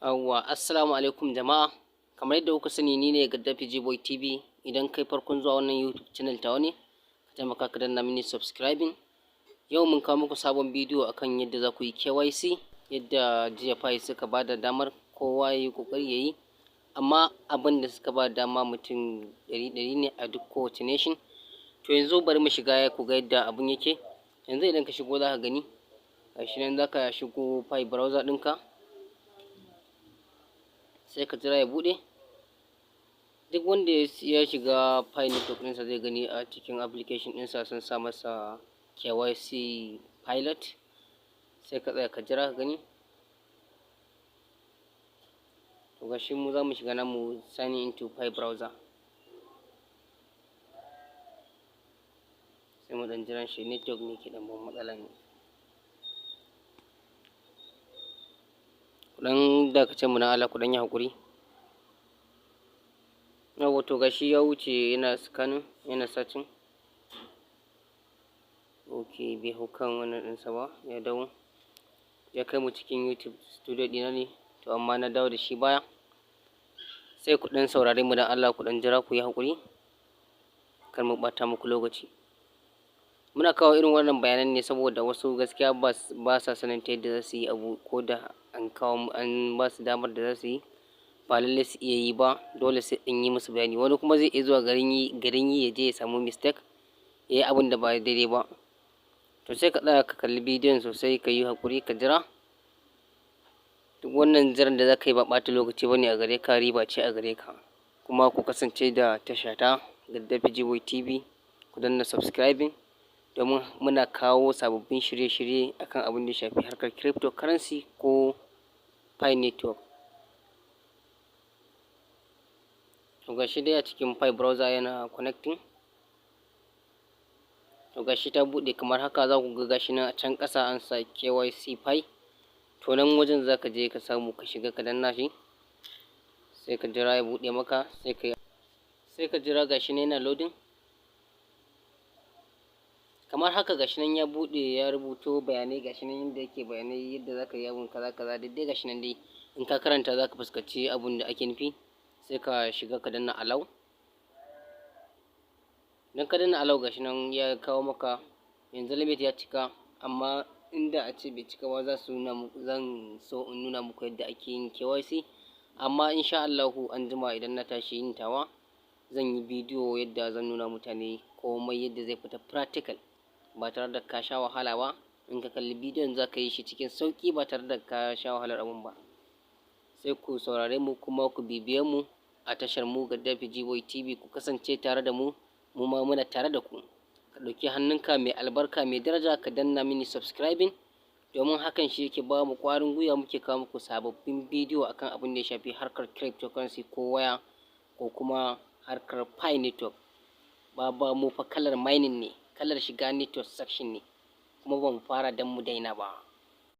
Yawwa, assalamu alaikum jama'a. Kamar yadda kuka sani, ni ne Gaddafi J-Boy TV. Idan kai farkon zuwa wannan YouTube channel tawa ne, ka taimaka ka danna mini subscribing. Yau mun kawo muku sabon bidiyo akan yadda za ku yi KYC, yadda jiya Pi suka ba da damar kowa ya yi ƙoƙari ya yi. Amma abin da suka ba dama mutum ɗari ɗari ne a duk kowace nation. To, yanzu bari mu shiga ku ga yadda abun yake. Yanzu idan ka shigo, za ka gani, gashi nan, za ka shigo Pi Browser ɗinka. Sai ka jira ya buɗe. Duk wanda ya shiga Pi Network ɗinsa zai gani a cikin application ɗinsa sun sa masa KYC pilot. Sai ka tsaya ka jira ka gani. To, gashi mu za mu shiga namu, sign into Pi Browser. Sai mu ɗan jira shi, network ne ke ɗan ban matsala ne. Ku ɗan dakace mu na Allah, ku ɗan yi haƙuri. Yawwa, to gashi ya wuce, yana scanning, yana searching. Ok, bai hau kan wannan ɗinsa ba, ya dawo. Ya kai mu cikin YouTube Studio ɗina ne, to amma na dawo da shi baya. Sai ku ɗan saurare mu don Allah, ku ɗan jira, ku yi haƙuri. Kar mu ɓata muku lokaci. Muna kawo irin wannan bayanan ne saboda wasu gaskiya ba sa sanin ta yadda za su yi abu, ko da an kawo an ba su damar da za su yi, ba lallai su iya yi ba, dole sai an yi musu bayani. Wani kuma zai iya zuwa garin yi ya je ya samu mistake, ya yi abun da ba daidai ba. To, sai ka tsaya ka kalli bidiyon sosai, ka yi haƙuri ka jira. Duk wannan jiran da za ka yi ba ɓata lokaci ba ne a gare ka, riba ce a gare ka. Kuma ku kasance da tasha ta Gaddafi J-Boy TV, ku danna subscribing domin muna kawo sababbin shirye-shirye akan abin da ya shafi harkar cryptocurrency ko Pi Network. To, gashi dai a cikin Pi Browser yana connecting. To, gashi ta buɗe kamar haka. Za ku ga gashi nan a can ƙasa an sa KYC Pi. To, nan wajen za ka je ka samu ka shiga, ka danna shi. Sai ka jira ya buɗe maka, sai ka jira, gashi nan yana loading. Kamar haka, gashi nan ya buɗe, ya rubuto bayanai, gashi nan yadda yake bayanai yadda za ka yi abun kaza kaza dai, gashi nan dai. In ka karanta, za ka fuskanci abun da ake nufi. Sai ka shiga ka danna allow. Idan ka danna allow, gashi nan ya kawo maka. Yanzu limit ya cika, amma inda a ce bai cika ba, za su nuna muku, zan so in nuna muku yadda ake yin KYC. Amma in sha Allahu anjima idan na tashi yin tawa, zan yi bidiyo yadda zan nuna mutane komai, yadda zai fita practical ba tare da ka sha wahala ba. In ka kalli bidiyon, za ka yi shi cikin sauƙi ba tare da ka sha wahalar abun ba. Sai ku saurare mu kuma ku bibiye mu a tashar mu Gaddafi J-Boy TV. Ku kasance tare da mu, mu ma muna tare da ku. Ka ɗauki hannunka mai albarka, mai daraja, ka danna mini subscribing, domin hakan shi yake ba mu ƙwarin gwiwa muke kawo muku sababbin bidiyo akan abin da ya shafi harkar cryptocurrency ko waya ko kuma harkar Pi Network. Ba mu fa kalar mining ne, kalar shiga network section ne, kuma ba mu fara don mu daina ba.